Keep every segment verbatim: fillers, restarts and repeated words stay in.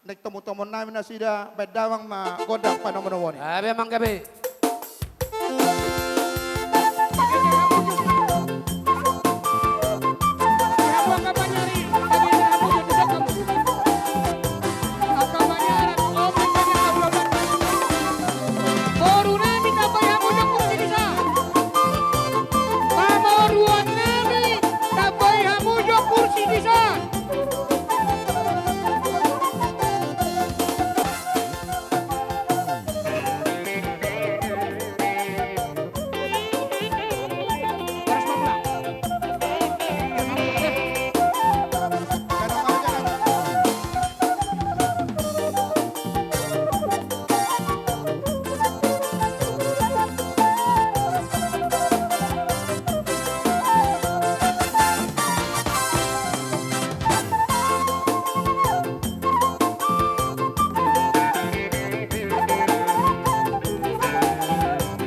Naeng tomutomuni nasida, baen damang ma gondang panomunomuon i. Gabe amang, gabe. Boru nami, tambai hamu jo kursi dison. Pamoruan nami, tambai hamu jo kursi dison.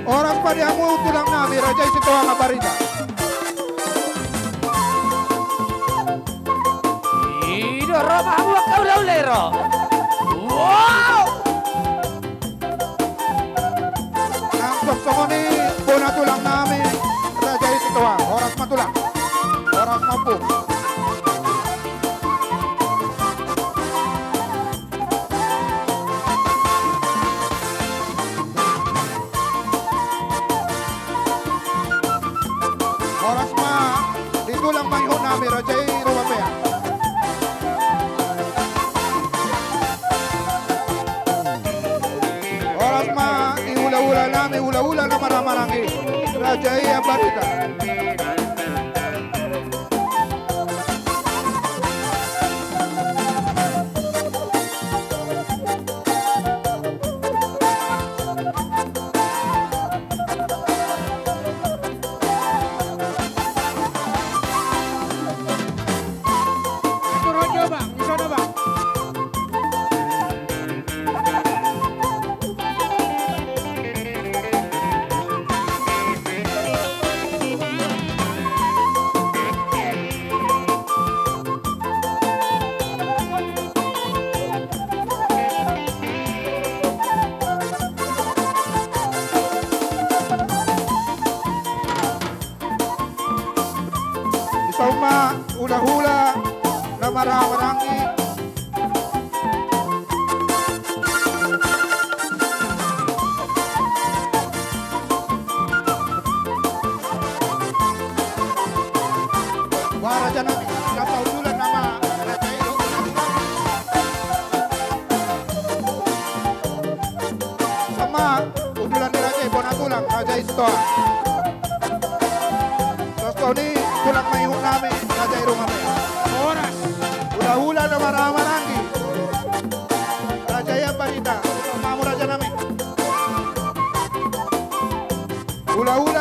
Horas ma di hamu tulang nami, raja i Sitohang Ambarita. I do ro ma hamu angka hulahula i ro. Wow! Nang songon i bona tulang nami, raja i Sitohang. Horas ma tulang. Horas ma ompung. Horas ma di tulang mangihut nami, raja i Rumamea. Horas ma di hulahula nami, hulahula na marhahamaranggi, raja i Ambarita. Atur on jo bang, di sono bang. Di son ma hulahula na marhahamaranggi. Bah, raja nami, na paundulan nama raja i do. Sama undulan ni raja i, bona tulang, raja i Sitohang. Sos toni tulang mangihut nami, raja i Rumamea. Horas. Hulahula na marhahamaranggi, raja i Ambarita. Hamu raja nami. Hulahula